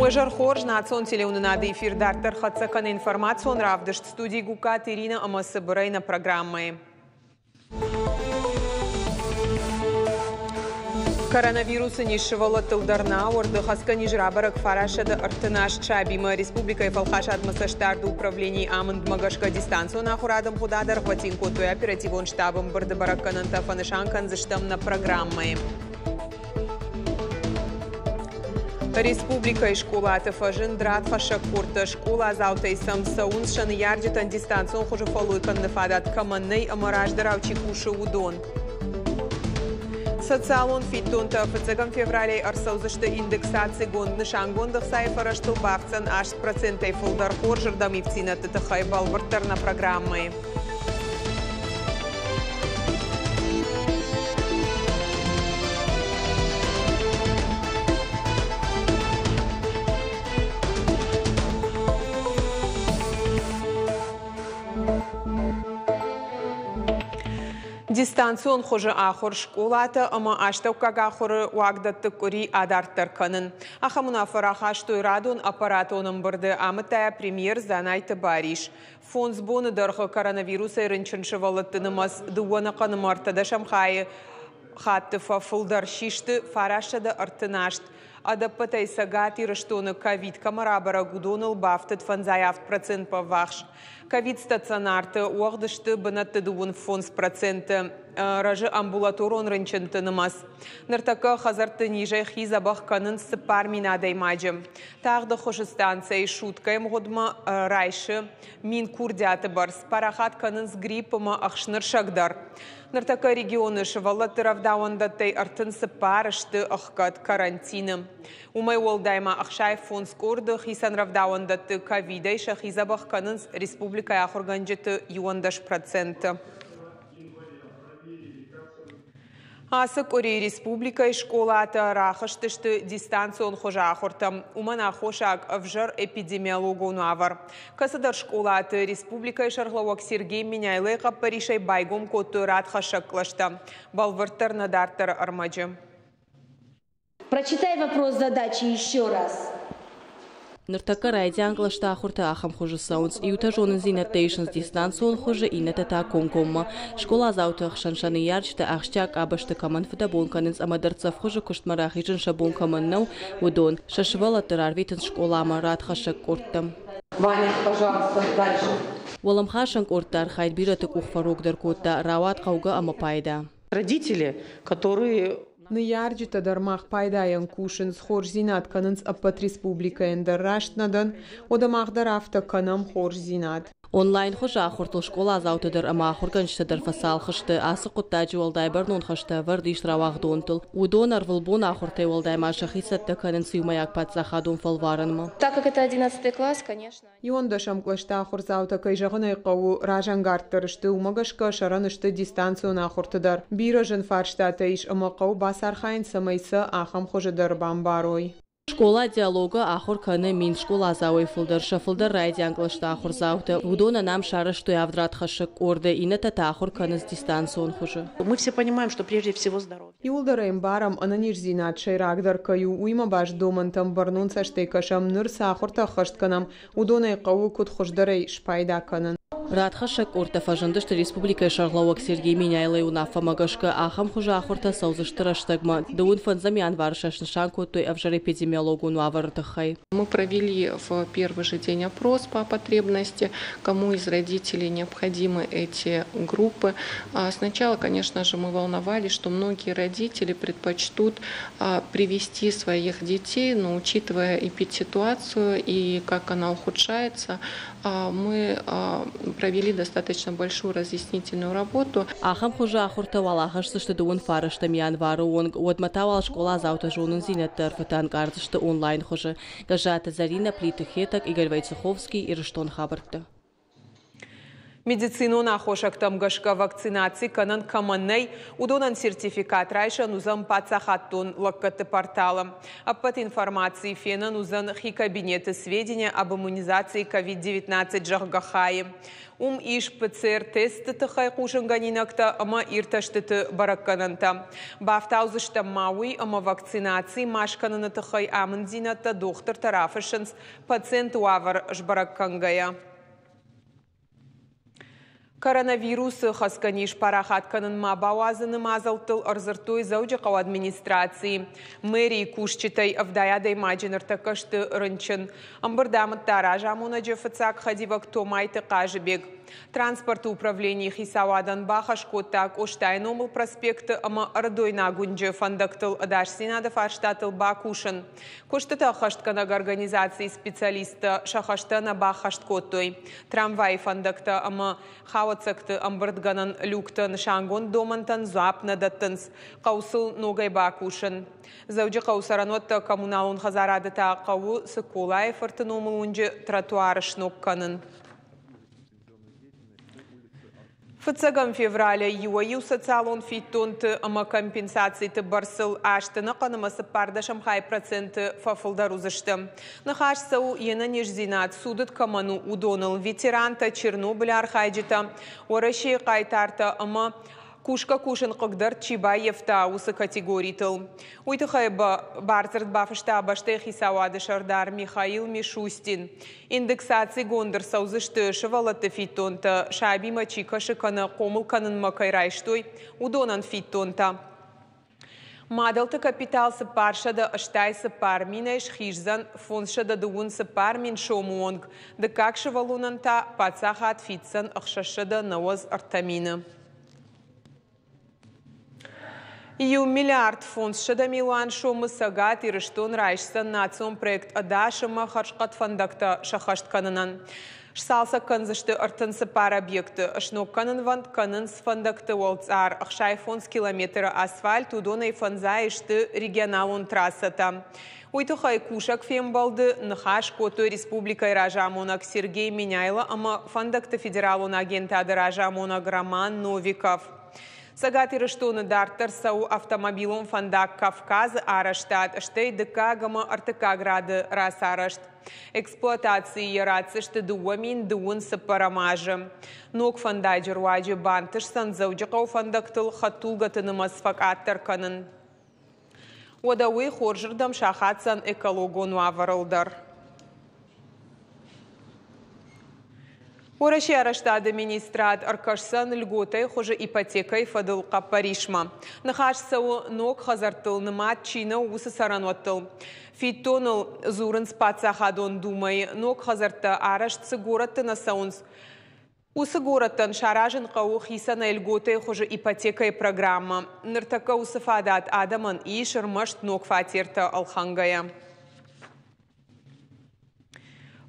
Уӕ зӕр хорз, национ телеуынынады эфир дарддӕр хӕццӕ кӕны информацион равдыст студийы Гугкаты Ирина ӕмӕ цыбырӕй нӕ программӕйы. Коронавирусы низ сывӕллӕттыл дӕр нӕ ауӕрды. Хӕцгӕ низ рабӕрӕг 938 сабимӕ. Республикӕйы фӕлхасадмӕ цӕстдарды управленийы амындмӕ гӕсгӕ дистанцион ахуырады ӕмгъуыд адӕргъвӕтин кодтой оперативон штабы ӕмбырды бӕрӕггӕнӕнтӕ фӕнысан кӕндзыстӕм нӕ программӕйы. Республикӕйы скъолаты фӕзынд радхӕссӕг къордтӕ. Скъоладзаутӕй сӕм цӕуынц сӕ ныййарджытӕн дистанцион хуызы фӕллой кӕныны фадат кӕмӕн нӕй ӕмӕ раздӕрау чи кусы, уыдон. Социалон фиддонтӕ фыццӕгӕм февралӕй ӕрцӕудзысты индексацигонд. Нысангонд ӕхцайы фӕрӕзтыл бафтдзӕн 8 процентӕй фылдӕр хорзырдӕм ивддзинӕдты тыххӕй бӕлвырддӕр нӕ программӕйы. Дистанцион хуызы ахуыр скъолатӕ ӕмӕ астӕуккаг ахуыры уагдӕтты къуыри адарддӕр кӕнын. Ахӕм уынаффӕ рахастой радон аппаратон ӕмбырды, амыдта премьер Дзанайты Барис. 5 боны дӕргъы коронавирусӕй рынчын сывӕллӕтты нымӕц дыууӕ ӕнӕхъӕн ӕмӕ ӕртӕдӕсӕм хайы хатты фӕфылдӕр, систы 938. Ӕдӕппӕтӕй Цӕгат Ирыстоны ковид кӕмӕ рабӕрӕг, уыдоныл бафтыд 57 процентмӕ ӕввахс. Ковид-стационарты уӕгъд сты бынӕтты 35 проценты, рӕзы амбулаторон рынчынты нымӕц. Ныртӕккӕ хӕдзӕртты низӕй хи дзӕбӕх кӕнынц 4000 адӕймаджы. Тагъд ӕххуысы станцӕйы суткӕйы мгъуыдмӕ райсы 1000 курдиаты бӕрц. Парахат кӕнынц грипп ӕмӕ ӕхснырсӕг дӕр. Ныртӕккӕ регионы сывӕллӕтты рӕвдауӕндӕттӕй 34 сты ӕхгӕд карантины. Уымӕй уӕлдай ма 65 къорды хицӕн рӕвдауӕндӕтты ковидӕй сӕхи дзӕбӕх кӕнынц республикӕйы ахуыргӕнджыты 11 проценты. Ацы къуыри республикӕйы скъолатӕ рахызтысты дистанцион хуызы ахуыртӕм. Уымӕн аххосаг ӕвзӕр эпидемиологон уавӕр. Кӕцыдӕр скъолаты республикӕйы сӕргълӕууӕг Сергей Меняйлойы хъӕппӕрисӕй байгом кодтой радхӕссӕг кълӕстӕ. Бӕлвырддӕр нӕ дарддӕры ӕрмӕджы. Прочитай вопрос задачи еще раз. Ныртӕккӕ райдиан кълӕсты ахуыртӕ ахӕм хуызы цӕуынц: иутӕ зонындзинӕдтӕ исынц дистанцион хуызы, иннӕтӕ та комкоммӕ. Скъоладзауты ӕхсӕн сӕ ныййарджытӕ ахсджиаг къабӕзты кӕмӕн фыдӕбон кӕнынц ӕмӕ дӕрддзӕф хуызы куыстмӕ рахизын сӕ бон кӕмӕн нӕу, уыдон сӕ сывӕллӕтты рарвитынц скъоламӕ радхӕссӕг къордтӕм. Ваня, пожалуйста, дальше. Уӕлӕмхасӕн къордты архайд бирӕты къух фӕрогдӕр кодта, рауад хъӕугӕ ӕмӕ пайда. Родители, которые Ныййарджытӕ дӕр мах пайдайӕн кусынц, хорздзинад кӕнынц ӕппӕт республикӕйӕн дӕр, раст нӕ дӕн? Уӕдӕ мах дӕр афтӕ кӕнӕм хорздзинад. Онлайн хуызы ахуыртыл скъоладзаутӕ дӕр ӕмӕ ахуыргӕнджытӕ дӕр фӕцалх сты. Ацы хъуыддаджы уӕлдай бӕрнон хӕстӕ ӕвӕрд ис рауагъдонтыл. Уыдон ӕрвылбон ахуыртӕй уӕлдай ма сӕхи цӕттӕ кӕнынц иумӕйаг паддзахадон фӕлварӕнмӕ. Так как это 11 класс, конечно. 11-ӕм кълӕсты ахуырдзаутӕ, кӕй зӕгъын ӕй хъӕуы, разӕнгарддӕр сты, уымӕ гӕсгӕ сӕрӕн сты дистанцион ахуырты дӕр. Бирӕ зын фарстатӕ ис ӕмӕ хъӕуы бацархайын, цӕмӕй сӕ ахӕм хуызы дӕр бамбарой. Скъола «Диалог»-ы ахуыр кӕны 1000 скъоладзауӕй фылдӕр, сӕ фылдӕр райдиан кълӕсты ахуырдзаутӕ. Уыдонӕн ам сарӕзтой авд радхӕссӕг къорды, иннӕтӕ та ахуыр кӕнынц дистанцион хуызы. Мы все понимаем, что прежде всего здоровье. Иуылдӕр ӕмбарӕм, ӕнӕниздзинад сӕйрагдӕр кӕй у, уыимӕ баст домӕнтӕм бӕрнон цӕстӕй кӕсӕм, ныр цы ахуыртӕ ӕххӕст кӕнӕм, уыдонӕй хъӕуы куыд хуыздӕрӕй спайда кӕнын. Радхӕссӕг къордтӕ фӕзындысты республикӕйы сӕргълӕууӕг Сергей Меняйлойы уынаффӕмӕ гӕсгӕ. Ахӕм хуызы ахуыртӕ цӕудзысты рӕстӕгмӕ. 25 январы сӕ снысан кодтой ӕвзӕр эпидемиологон уавӕры тыххӕй. Мы провели в первый же день опрос по потребности, кому из родителей необходимы эти группы. Сначала, конечно же, мы волновались, что многие родители предпочтут привести своих детей, но, учитывая эпидситуацию и как она ухудшается, мы провели достаточно большую разъяснительную работу. Ахӕм хуызы ахуыртӕ уал ахӕсдзысты 29 январы онг, уӕдмӕ та уал скъоладзаутӕ зонындзинӕдты ӕрфытӕ ӕнкъардзысты онлайн хуызы. Гӕззаты Зӕринӕ, Плиты Хетӕг, Игорь Войцеховский, Ирыстон хабӕртты. Медицинон аххосӕгтӕм гӕсгӕ вакцинаци кӕнӕн кӕмӕн нӕй, уыдонӕн сертификат райсӕн уыдзӕн паддзахадон лӕггӕдты порталы. Ӕппӕт информаци фенӕн уыдзӕн хи кабинеты «Сведения об иммунизации COVID-19», зӕгъгӕ, хайы. Уым ис ПЦР-тестты тыххӕй хъусынгӕнинӕгтӕ ӕмӕ иртӕстыты бӕрӕггӕнӕнтӕ. Бафтаудзыстӕм ма уый, ӕмӕ вакцинаци ма скӕныны тыххӕй амынддзинӕдтӕ дохтыртӕ рафыссынц пациенты уавӕр сбӕрӕг кӕнгӕйӕ. Коронавирусы хӕцгӕ низ парахат кӕнын ма бауадзыны мадзӕлттыл ӕрдзырдтой Дзӕуджыхъӕуы администрацийы. Мэрийы кусджытӕй 70 адӕймаджы ныртӕккӕ сты рынчын. Ӕмбырд амыдта разамонӕджы фыццаг хӕдивӕг Томайты Хъазыбег. Транспорты управленийы хицауадӕн бахӕс кодта Къостайы номыл проспекты ӕмӕ Ӕрыдойнаг уынджы фӕндӕгтыл ӕдасдзинады фарстатыл бакусын. Куыстытӕ ӕххӕстгӕнӕг организацийы специалисттӕ сӕ хӕстӕ нӕ баххӕст кодтой. Трамвайы фӕндӕгтӕ ӕмӕ хауӕццӕгты ӕмбырдгӕнӕн люктӕ нысангонд домӕнтӕн дзуапп нӕ дӕттынц. Хъӕуы сыл ногӕй бакусын. Дзӕуджыхъӕуы цӕрӕнуӕттӕ коммуналон хӕдзарады та хъӕуы Цыколайы фырты номыл уынджы тротуар сног кӕнын. Фыццӕгӕм февралӕй иуӕй-иу социалон фиддонты ӕмӕ компенсациты бӕрцыл 8.4% фӕфылдӕр уыдзысты. Ныхас цӕуы, йе нӕниздзинад цудыд кӕмӕн у, уыдоныл: ветерантӕ, Чернобылы архайджытӕ, Уӕрӕсейы хъайтартӕ ӕмӕ кусгӕ-кусын хъыгдӕрд чи баййӕфта, уыцы категоритыл. Уый тыххӕй бардзырд бафыста бӕстӕйы хицауады сӕрдар Михаил Мишустин. Индексацигонд ӕрцӕудзысты сывӕллӕтты фиддонтӕ, сабимӕ чи кӕсы кӕнӕ хъомыл кӕнынмӕ кӕй райстой, уыдонӕн фиддонтӕ. Мадӕлты капитал 484 минӕй схиздзӕн 524 мин сомы онг, дыккаг сывӕллонӕн та паддзахад фиддзӕн 693 мины. 1 миллиард 500 милуан сомы Цӕгат Ирыстон райсдзӕн национ проект «Ӕдас ӕмӕ хӕрзхъӕд фӕндӕгтӕ» сӕххӕст кӕнынӕн. Сцалцӕг кӕндзысты 34 объекты, сног кӕнынвӕнд кӕнынц фӕндӕгты уӕлцъар 65 километры асфальт, уыдонӕй фӕндзай сты регионалон трассӕтӕ. Уый тыххӕй кусӕг фембӕлды ныхас кодтой республикӕйы разамонӕг Сергей Меняйло ӕмӕ фӕндӕгты федералон агентады разамонӕг Роман Новиков. Цӕгат Ирыстоны дарддӕр цӕуы автомобилон фӕндаг Кавказы арӕзтад, стӕй дыккаг ӕмӕ ӕртыккаг рады рацарӕзт. Эксплуатацийы йӕ ратдзысты 2024 азы. Ног фӕндаджы руаджы бантысдзӕн Дзӕуджыхъӕуы фӕндӕгтыл хӕдтулгӕты нымӕц фӕкъаддӕр кӕнын. Уӕдӕ уый хорзырдӕм сахаддзӕн экологон уавӕрыл дӕр. Уӕрӕсейы арӕзтады министрад ӕркӕсдзӕн льготӕйы хуызы ипотекӕйы фӕдыл хъӕппӕрисмӕ. Ныхас цӕуы, ног хӕдзӕрттыл нымад чи нӕу, уыцы цӕрӕнуӕттыл. Фиддоныл дзурынц Паддзахадон Думӕйы. Ног хӕдзӕрттӕ арӕзт цы горӕтты нӕ цӕуынц, уыцы горӕттӕн саразын хъӕуы хицӕнӕй льготӕйы хуызы ипотекӕйы программӕ. Ныртӕккӕ уыцы фадат адӕмӕн ис ӕрмӕст ног фатертӕ ӕлхӕнгӕйӕ.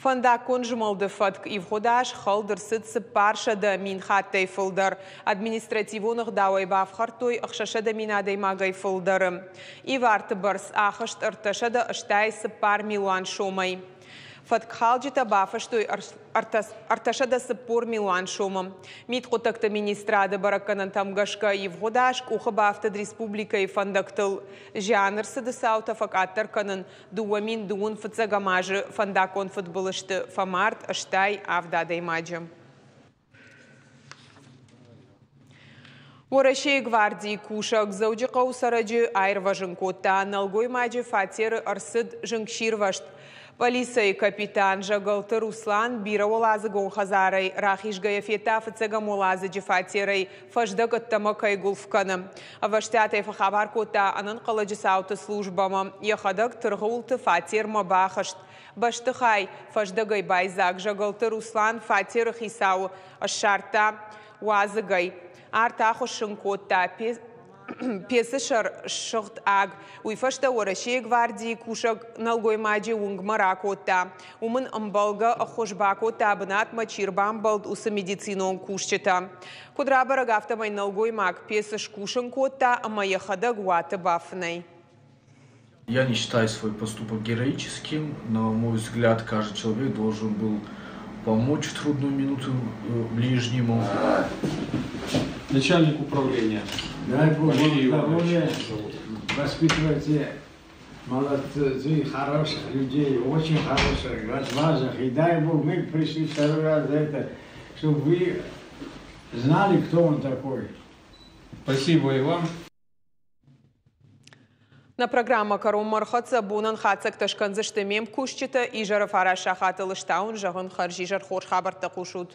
Фӕндаггон змӕлды фӕтк ивгъуыд аз хӕлд ӕрцыд 400 000 хаттӕй фылдӕр. Административон ӕгъдауӕй бафхӕрдтой 600 000 адӕймагӕй фылдӕры. Иварты бӕрц ахызт 384 милуан сомӕй. Фӕткхалджытӕ бафыстой 340 милуан сомы. Мидхъуыддӕгты министрады бӕрӕггӕнӕнтӕм гӕсгӕ ивгъуыд аз къухы бафтыд республикӕйы фӕндӕгтыл зианы рцыды цаутӕ фӕкъаддӕр кӕнын. 2021 азы фӕндаггон фыдбылызты фӕмард 87 адӕймаджы. Уӕрӕсейы гвардийы кусӕг Дзӕуджыхъӕуы цӕрӕджы аирвӕзын кодта. Нӕлгоймаджы фатеры ӕрцыд зынгсирвӕзт. Пъӕлицӕйы капитан Зӕгӕлты Руслан бирӕуӕладзыгон хӕдзарӕй рахизгӕйӕ федта, фыццӕгӕм уӕладзыджы фатерӕй фӕздӕг ӕддӕмӕ кӕй гуылф кӕны. Ӕвӕстиатӕй фӕхабар кодта ӕнӕнхъӕлӕджы цауты службӕмӕ. Йӕхӕдӕг тыргъы уылты фатермӕ бахызт. Бӕстыхай фӕздӕгӕй байдзаг. Зӕгӕлты Руслан фатеры хицауы ссардта уадзыгӕй. Арт ахуыссын кодта, пецы сӕр ссыгъд аг. Уый фӕстӕ Уӕрӕсейы гвардийы кусӕг нӕлгоймаджы уынгмӕ ракодта. Уым ын ӕмбӕлгӕ ӕххуыс бакодта, бынатмӕ чи рбамбӕлд, уыцы медицинон кусджытӕ. Куыд рабӕрӕг, афтӕмӕй нӕлгоймаг пецы скусын кодта ӕмӕ йӕхӕдӕг уаты бафынӕй. Я не считаю свой поступок героическим, но, на мой взгляд, каждый человек должен был помочь в трудную минуту ближнему. Начальник управления. Дай Бог вам Валерий Иванович здоровья, зовут. воспитывайте молодцы, хороших людей, очень хороших, отважных. И дай Бог, мы пришли второй раз за это, чтобы вы знали, кто он такой. Спасибо и вам. Нӕ программӕ кӕронмӕ ӕрхӕццӕ. Бонӕн хатдзӕгтӕ скӕндзысты ме мкусджытӕ. Изӕры 9 сахатыл ӕз та уын зӕгъын хӕрзизӕр, хорз хабӕрттӕ хъусут.